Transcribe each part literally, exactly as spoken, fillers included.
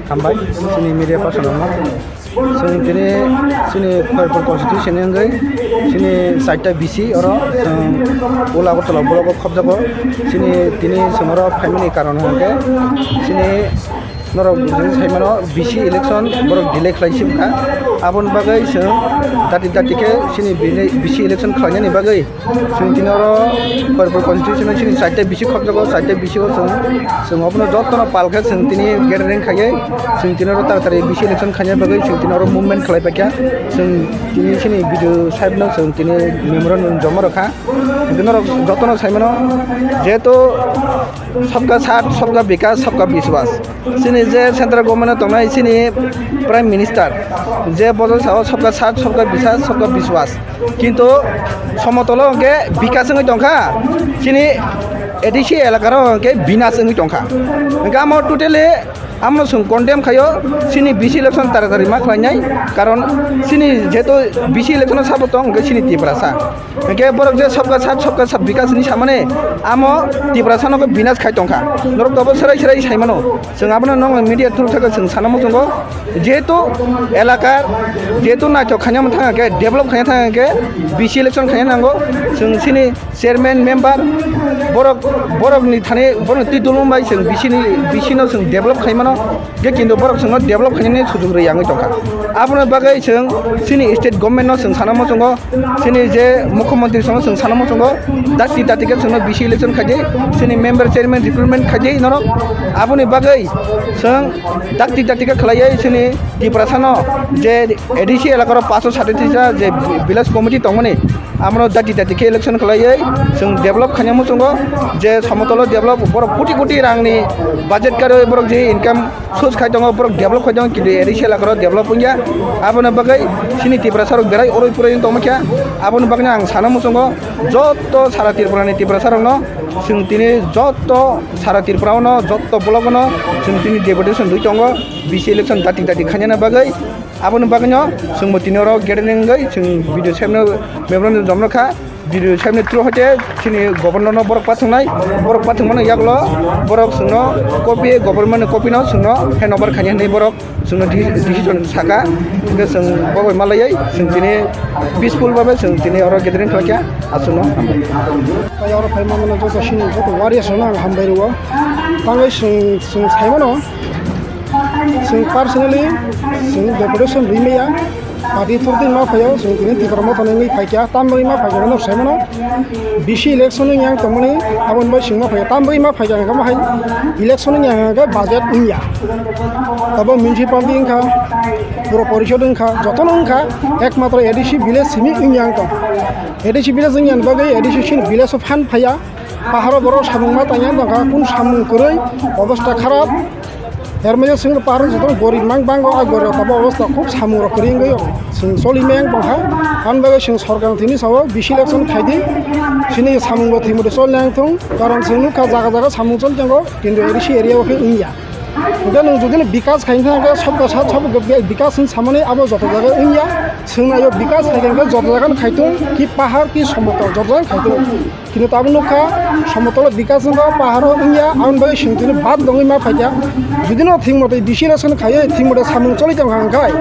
Hambai, chini media person rokno. Chwng tini chini Kharpur constitution ni wngwi chini chaita B C oro chwng Ola Agartala block o khobjago. Chini tini chwng oro phaimani karon hwnkhe chini norok saimano B C election borok delay khlai sibkha. Aboni bagwi chwng dati dati khe chini B C election khlainani bagwi Chwng tini oro Kharpur constitution o chini chaita B C khobjago, chaita B C o chwng, chwng obono jotono pal khe chwng tini gathering khaiwi chwng tini oro taratari B C election khaina bagwi chwng tini oro movement khlai paikha. Chwng tini chini B D O saheb no chwng tini memorandum joma rwkha. Hwnkhe norok jotono saimano jehetu sabka saath, sabka bikas, sabka biswas. Chini je central government o tongnai chini Prime Minister, je bojo sao sabka saath, sabka biswas, sabka biswas. Kintu somotolo hwnkhe bikas wngwi tongkha, chini A D C elakaro hwnkhe binas wngwi tongkha. Hwnkhe amo totally amno chwng condemn khaio, chini B C election taratari ma khlainai, karon chini jehetu B C election o sabo tong hwnkhe chini Tiprasa. Hwnkhe borok je sabka saath sabka saath bikas hinwi samani, amo Tiprasano khe binas khai tongkha. Norok tobo serai serai saimano. Chwng abono nokni media through thangwi chwng sana muchungo. Jehetu elaka, jehetu naithok khaina thang khe, develop khaina thang khe, B C election khaina nango. Chwng chini chairman, member, borok, borokni thani, borokni twi dulum bai chwng B C ni, B C no chwng develop khai mano. Hwnkhe kintu borok chwngno develop khainani sujuk rwi yangwi tongkha. Aboni bagwi chwng chini state government no chwng sana muchungo. Chini je mukhyamantri songno chwng sana muchungo, dakti dakti khe chwngno B C election khaidi, chini member chairman recruitment khaidi norok. Aboni bagwi chwng dakti dakti khe khlaiwi chini Tiprasano je A D C elakaro paso sati tisa je village committee tongmani, amoro dakti dakti khe election khlaiwi chwng develop khaina muchungo, je somotolo develop borok koti koti rangni budget karwi borok je income source khai tongo, borok develop khai tongo, kintu A D C elakaro develop wngya. Aboni bagwi chini Tiprasa rok berai oroi poroi wng tongma khe, aboni bagwi ang sana muchungo, joto sara Tripura ni Tiprasa rokno chwng tini joto sara Tripura no joto block no chwng tini deputation rwi tongo, B C election dati dati khainani bagwi. Aboni bagwino chwngbo tini oro gathering wngwi chwng B D O saheb no memorandum jomrokha. B D O saheb ni through hoite chini governor no borok pathwngnai, borok pathwngmani yaklo borok chwngno copy, government ni copy no chwngno hand over khaina hinwi borok chwngno deci-, decision saka. Hwnkhe chwng bo bai malaiwi chwng tini peaceful babe chwng tini oro gathering khlaikha, aswkno hambai. Tai oro phai manmano joto chini joto warriors rokno ang hambai rwo. Tangwi chwng, chwng saimano. Chwng personally, chwng deputation rwi maya, party through ma phaio, chwng tini Tipra Motha ni wngwi phaikha, tamni wngwi ma phaikha, no saimano, B C election wngya tongmani, aboni bai chwng ma phaikha, tamni wngwi ma phaikha, hwnkhe ma hai election wngya, hwnkhe budget wngya, abo municipality wngkha, pura porishod wngkha, jotono wngkha, ekmatro A D C village simi wngya tong, A D C village wngya bagwi A D C chini village o phan phaiya, Paharo borok samung ma tangya tongkha, kung samung kwrwi, obostha kharap. Hermaya chwng pahar joto gorib mang bango, a gorib tabo obostha khub samung rok kwrwi wngwi chwng choli mang tongkha. Ani bagwi chwng sorkar thini sao B C election khaidi, chini samung bo thwimwi choli nang thung, karon chwng nukha jaga jaga samung choli tongo, kintu A D C area o khe wngya. Hwnkhe nwng jodi bikas khaina thang khe sabka saath sabka bikas hwn samani abo joto jaga wngya. Chwng naio bikas khai khe joto jaga khai thung, ki pahar ki somotol joto jaga khai thung. Kintu tabuk nukha, somotolo bikas wngkha, paharo wngya, aboni bagwi chwng tini bad dongwi ma phaikha. Judino thik mote decision khaiwi thik mote samung choli tongkha hwnkhai,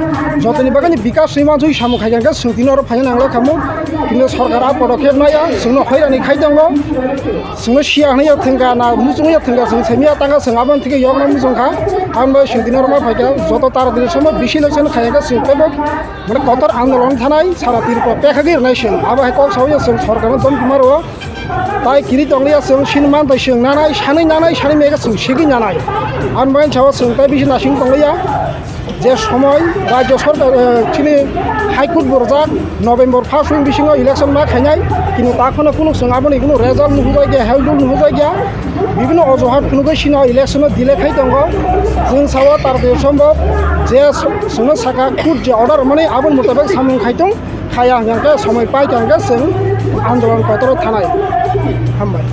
jotoni bagwini bikas wngwi mansugwi samung khaikha hwnkhe chwng tini oro phaina nangla khamu. Kintu sorkar a podokep naya, chwngno hoirani khai tongo, chwngno siya hwnwi thwngkha, na muchungwi thwngkha, chwng semiya tangkha, chwng aboni thikhe yokna muchungkha. Aboni bagwi chwng tini oro ma phaikha, joto taratari somo B C election khaiya hwnkhe chwng teibo mane kotor andolon thanai, sara Tripura pekhagwi rwnai chwng. Abo hai kok sawi chwng sorkarno don kumaro. Tai kiri tongliya chwng sin man tai chwng nanai, sanwi nanai, sanwi mega chwng sigwi nanai. Ani bagwi sao chwng tai bisi nasing tongliya. Je somoi rajyo sorkar, eh, chini High Court bo rwjak, November first week bisingo election ma khainai, kintu ta kheno kunu chwng aboni kunu result nuhujak ya, health rule nuhujak ya. Bibhinno ojuhat phunugwi sino election o delay khai tongo. Chwng sao tar de sombo je s-, chwngno saka court je order mani aboni mutabik samung khai tong, khaya hwnkhe somoi pai tongkhe chwng andolon kotor thanai. Hambai.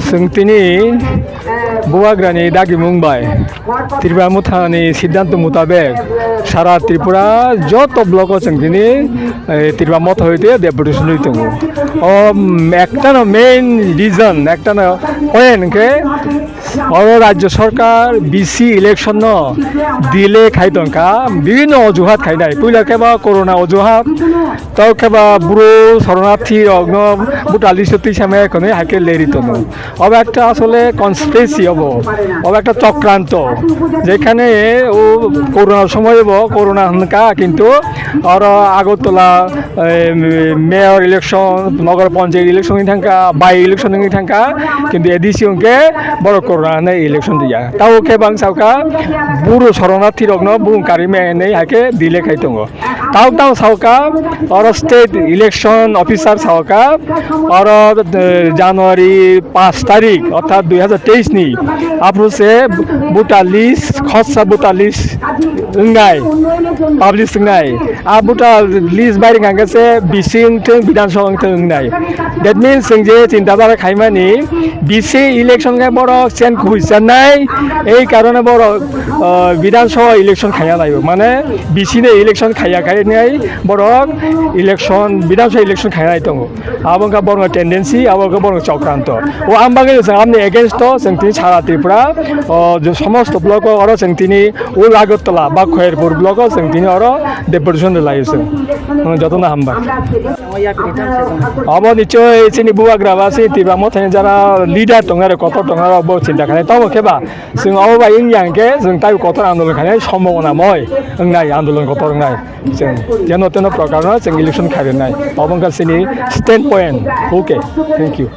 Chwng tini Bubagrani dagimung bai Tripura Mothani siddhanto mutabek sara Tripura joto block o chwng tini, eh, Tripura Motha hoite deputation rwi tongo. O, mm, ektano main reason, ektano point hwnkhe oro rajyo sorkar B C election no delay khai tongkha, bibhinno ojuhat khainai. Puila khe ba corona ojuhat, tei khe ba buro soronarthi rokno buta list o twi samaya khwnwi hai khe leri tongo. Obo ekta asole conspiracy obo, obo ekta chokranto, jekhane o corona somoy bo corona hwnkha, kintu oro Agartala, eh, mayor election, nogor panchayat election wngwi thangkha, by election wngwi thangkha, kintu A D C hwnkhe borok corona hwnwi election riya. Tabo khe bang sakha buro soronarthi rokno bung karwi maya hwnwi hai khe delay khai tongo. Tao tao saoka, oro state election officer saoka, oro, eh, January paanch tarik, orthat dui hazar teis ni, aphuru se voter list, khorsa voter list wngnai, publish wngnai. A voter list bai rwngkha se B C wngthung, Bidhan Sabha wngthung wngnai. That means, chwng je chinta bara khaimani, B C election khe borok chen kubui chennai, ei karone borok, ah, Bidhan Sabha election khaiya laibo. Mane, B C ni election khaiya khai nai borok election, Bidhan Sabha election khainai tongo. Abo wngkha borokni tendency, abo wngkha borokni chokranto. O ang bagwi chwng amni against o chwng tini sara Tripura, o, je somosto block o oro chwng tini ul Agartala ba Khairpur block o chwng tini oro deputation rwlai o chwng. Jotono hambai. Abo nichoi chini bubagra ba chini Tripura Mothani jara leader tongnai rok, kotor tongnai rok bo chinta khainai. Tamo khe ba chwng abo bai wngya hwnkhe chwng tai kotor andolon khainai sombhabona moi wngnai, andolon kotor wngnai. Chwng jeno teno prokarno chwng election khairwnai. Abo wngkha chini stand point. Okay, thank you.